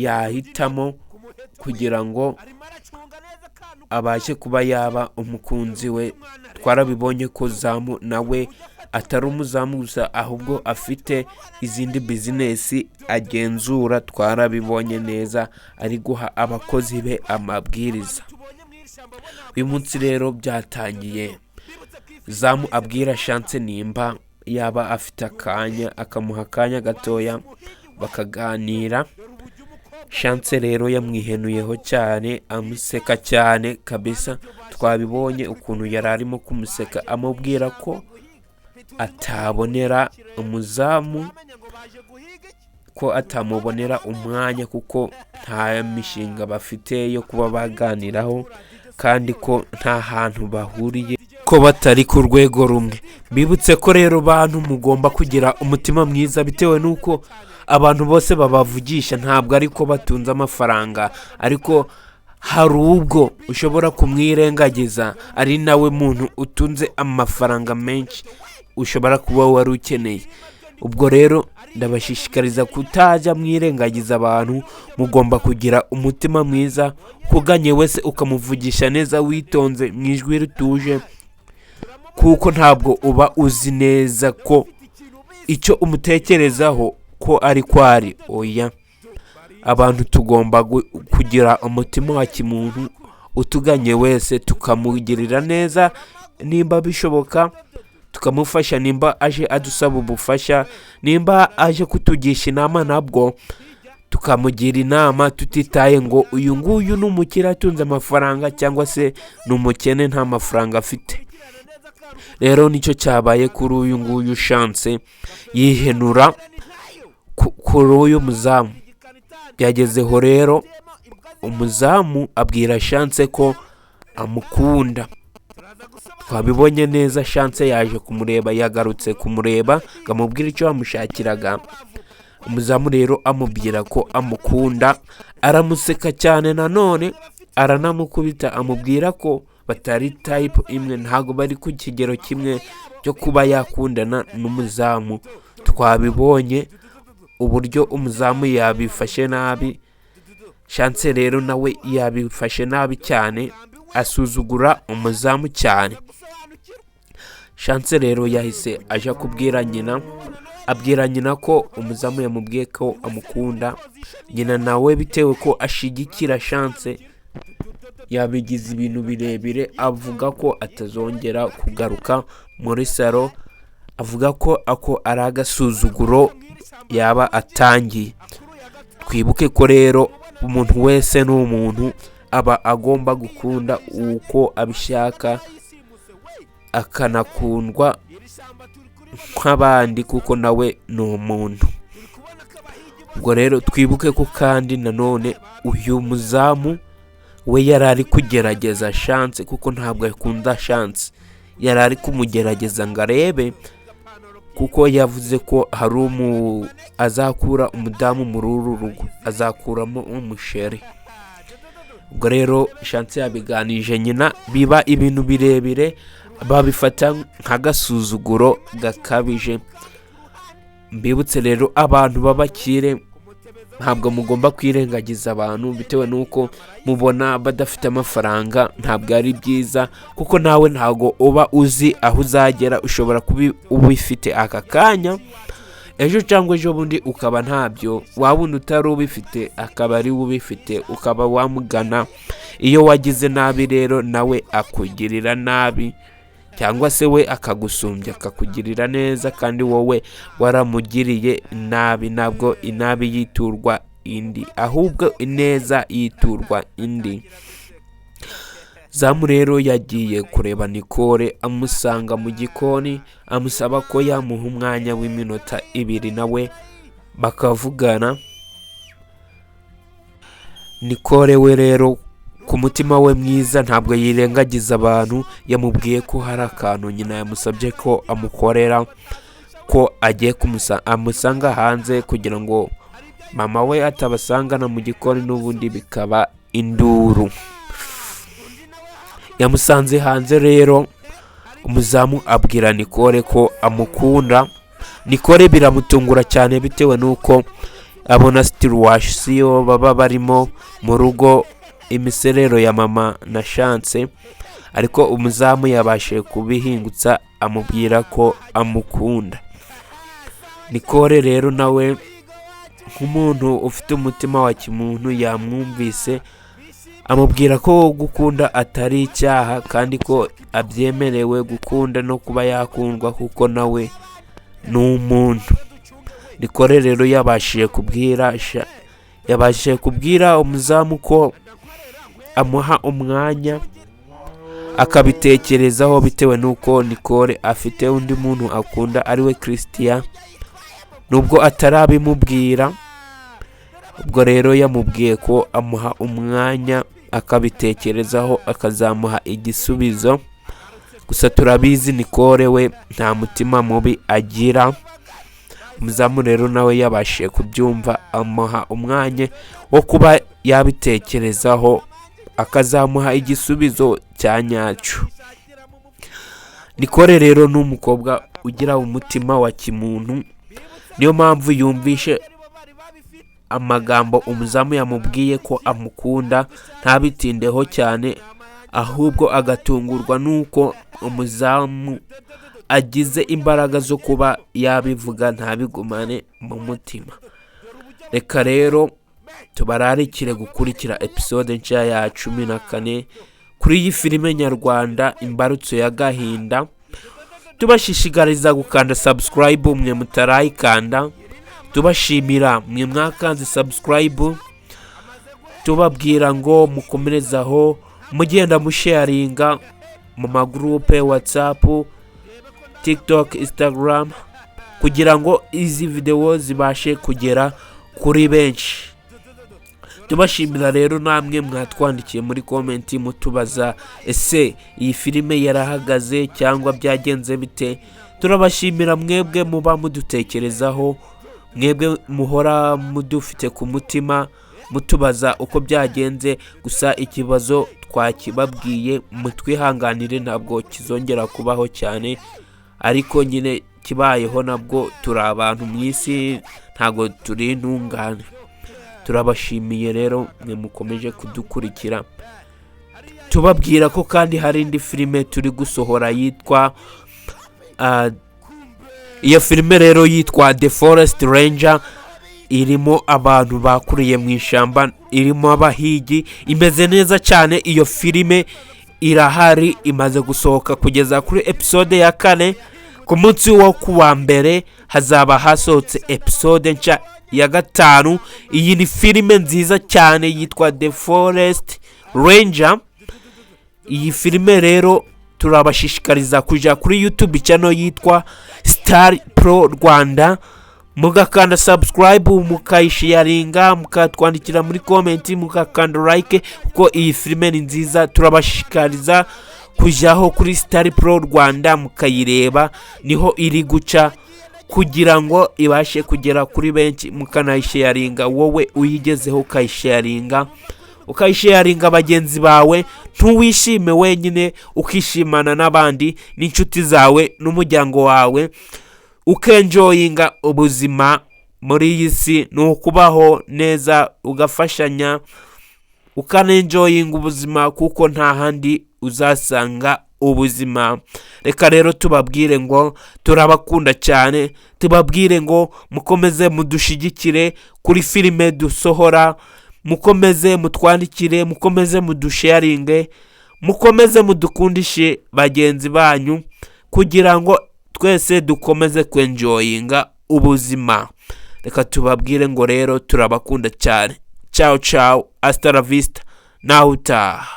Yahitamo kugira ngo abashe kuba yaba umukunzi we. Twarabibonye ko Zamu nawe atari umuzamu gusa, ahubwo afite izindi bizinesi agenzura. Twarabibonye neza ari guha abakozi be amabwiriza. Uyu munsi rero byatangiye Zamu abwira Chance nimba yaba afite akanya, akamuha akanya gatoya bakaganira. Chance rero yamwihenuyeho cyane, amuseka cyane kabisa. Twabibonye ukuntu yari arimo kumuseka, amubwira ko atabonera umuzamu, ko atamubonera umwanya kuko nta mishinga bafite yo kuba baganiraho, kandi ko nta hantu bahuriye, ko batari ku rwego rumwe. Bibutse ko rero bantu mugomba kugira umutima mwiza, bitewe n'uko abantu bose babavugisha ntabwo ariko batunze amafaranga, ariko hari ubwo ushobora kumwirengagiza ari nawe muntu utunze amafaranga menshi ushobora kuba wari ukeneye. Ubwo rero ndabashishikariza kutajya mwirengagiza abantu. Mugomba kugira umutima mwiza, ukuganye wese ukamuvugisha neza witonze, mu ijwi rituje, kuko ntabwo uba uzi neza ko icyo umutekerezaho ko ari ko ari. Oya, abantu tugomba kugira umutima wa kimuntu, utuganye wese tukamugirira neza nimba bishoboka, tukamufasha nimba aje adusaba ubufasha, nimba aje kutugisha inama nabwo tukamugira inama, tutitaye ngo uyu nguyu ni umukire atunze amafaranga cyangwa se ni umukene nta mafaranga afite. Rero nicyo cyabaye kuri uyu nguyu Chance, yihenura kuri uyu muzamu. Byagezeho rero umuzamu abwira Chance ko amukunda. Twabibonye neza, Chance yaje kumureba, yagarutse kumureba ngo amubwire icyo yamushakiraga. Umuzamu rero amubwira ko amukunda, aramuseka cyane, nanone aranamukubita, amubwira ko batari type imwe, ntabwo bari ku kigero kimwe cyo kuba yakundana n'umuzamu. Twabibonye uburyo umuzamu yabifashe nabi. Chance rero nawe yabifashe nabi cyane, asuzugura umuzamu cyane. Chance rero yahise aja kubwira nyina, abwira nyina ko umuzamu yamubwiye ko amukunda. Nyina nawe, bitewe ko ashigikira Chance, yabigize ibintu birebire, avuga ko atazongera kugaruka muri salo, avuga ko ako ari agasuzuguro yaba atangiye. Twibuke ko rero umuntu wese ni umuntu, aba agomba gukunda uko abishaka, akanakundwa nk'abandi, kuko nawe ni umuntu. Ubwo rero twibuke ko kandi nanone uyu muzamu we yari ari kugerageza Chance, kuko ntabwo akunda Chance, yari ari kumugerageza ngo arebe, kuko yavuze ko hari umu azakura umudamu muri uru rugo, azakuramo umusheri. Ubwo rero Chance yabiganije nyina, biba ibintu birebire, babifata nk'agasuzuguro gakabije. Mbibutse rero abantu b'abakire, ntabwo mugomba kwirengagiza abantu bitewe n'uko mubona badafite amafaranga. Ntabwo ari byiza, kuko nawe ntabwo uba uzi aho uzagera. Ushobora kuba ubifite aka kanya, ejo cyangwa ejo bundi ukaba ntabyo, waba undi utari ubifite akaba ari we ubifite, ukaba wamugana. Iyo wagize nabi rero nawe akugirira nabi, cyangwa se we akagusumbya akakugirira neza kandi wowe waramugiriye nabi. Ntabwo inabi yiturwa indi, ahubwo ineza yiturwa indi. Zamu rero yagiye kureba Nicole, amusanga mu gikoni, amusaba ko yamuha umwanya w'iminota 2 nawe bakavugana. Nicole we rero, ku mutima we mwiza, ntabwo yirengagiza abantu, yamubwiye ko hari akantu nyina yamusabye ko amukorera, ko agiye amusanga hanze kugira ngo mama we atabasangana mu gikoni n'ubundi bikaba induru. Yamusanze hanze rero, umuzamu abwira Nicole ko amukunda. Nicole biramutungura cyane, bitewe n'uko Abona situation baba barimo mu rugo, imiserero ya mama na Chance, ariko umuzamu yabashije kubihingutsa amubwira ko amukunda. Nicole rero nawe nk'umuntu ufite umutima wa kimuntu yamwumvise, amubwira ko gukunda atari icyaha kandi ko abyemerewe gukunda no kuba yakundwa kuko nawe ni umuntu. Nicole rero yabashije kubwira umuzamu ko amuha umwanya akabitekerezaho, bitewe n'uko Nicole afite undi muntu akunda ariwe Christian, nubwo atarabimubwira. Ubwo rero yamubwiye ko amuha umwanya akabitekerezaho, akazamuha igisubizo. Gusa turabizi Nicole we nta mutima mubi agira. Umuzamu rero nawe yabashije kubyumva, amuha umwanya wo kuba yabitekerezaho, akazamuha igisubizo cya nyacyo. Nicole rero ni umukobwa ugira umutima wa kimuntu, niyo mpamvu yumvishe amagambo umuzamu yamubwiye ko amukunda ntabitindeho cyane, ahubwo agatungurwa n'uko umuzamu agize imbaraga zo kuba yabivuga ntabigumane mu mutima. Reka rero tubararikire gukurikira episode nshya ya 14 kuri iyi filime nyarwanda Imbarutso y'Agahinda. Tubashishikariza gukanda subscribe mwe mutarayikanda, tubashimira mwe mwakanze subscribe, tubabwira ngo mukomerezaho mugenda musharinga mu magurupe WhatsApp, TikTok, Instagram, kugira ngo izi videwo zibashe kugera kuri benshi. Tubashimira rero namwe mwatwandikiye muri comment mutubaza: ese iyi filime yarahagaze cyangwa byagenze bite? Turabashimira mwebwe muba mudutekerezaho, mwebwe muhora mudufite ku mutima mutubaza uko byagenze. Gusa ikibazo twakibabwiye, mutwihanganire, ntabwo kizongera kubaho cyane, ariko nyine kibayeho nabwo turi abantu mu isi, ntabwo turi intungane. Turabashimiye rero mwe mukomeje kudukurikira. Tubabwira ko kandi hari indi filime turi gusohora yitwa iyo filime rero yitwa The Forest Ranger, irimo abantu bakuriye mu ishyamba, irimo abahigi, imeze neza cyane. Iyo filime irahari, imaze gusohoka kugeza kuri episode ya 4. Ku munsi wo kuwa mbere hazaba hasohotse episode nshya ya 5. Iyi ni filime nziza cyane yitwa The Forest Ranger. Iyi filime rero turabashishikariza kujya kuri YouTube channel yitwa Star Pro Rwanda, mugakanda subscribe, mukayisharinga, mukatwandikira muri comment, mugakanda like, kuko iyi filime ni nziza. Turabashishikariza kujyaho kuri Star Pro Rwanda mukayireba, niho iri guca kugira ngo ibashe kugera kuri benshi, mukanayisharinga. Wowe uyigezeho ukayisharinga bagenzi bawe, ntuwishime wenyine, ukishimana n'abandi n'inshuti zawe n'umuryango wawe, ukenjoyinga ubuzima. Muri iyi si ni ukubaho neza, ugafashanya, ukanenjoyinga ubuzima, kuko nta handi uzasanga ubuzima. Reka rero tubabwire ngo turabakunda cyane, tubabwire ngo mukomeze mudushigikire kuri filime dusohora, mukomeze mutwandikire, mukomeze mudusharinge, mukomeze mudukundishe bagenzi banyu kugira ngo twese dukomeze kwenjoyinga ubuzima. Reka tubabwire ngo rero turabakunda cyane. Ciao ciao, hasta la vista, nawe utaha.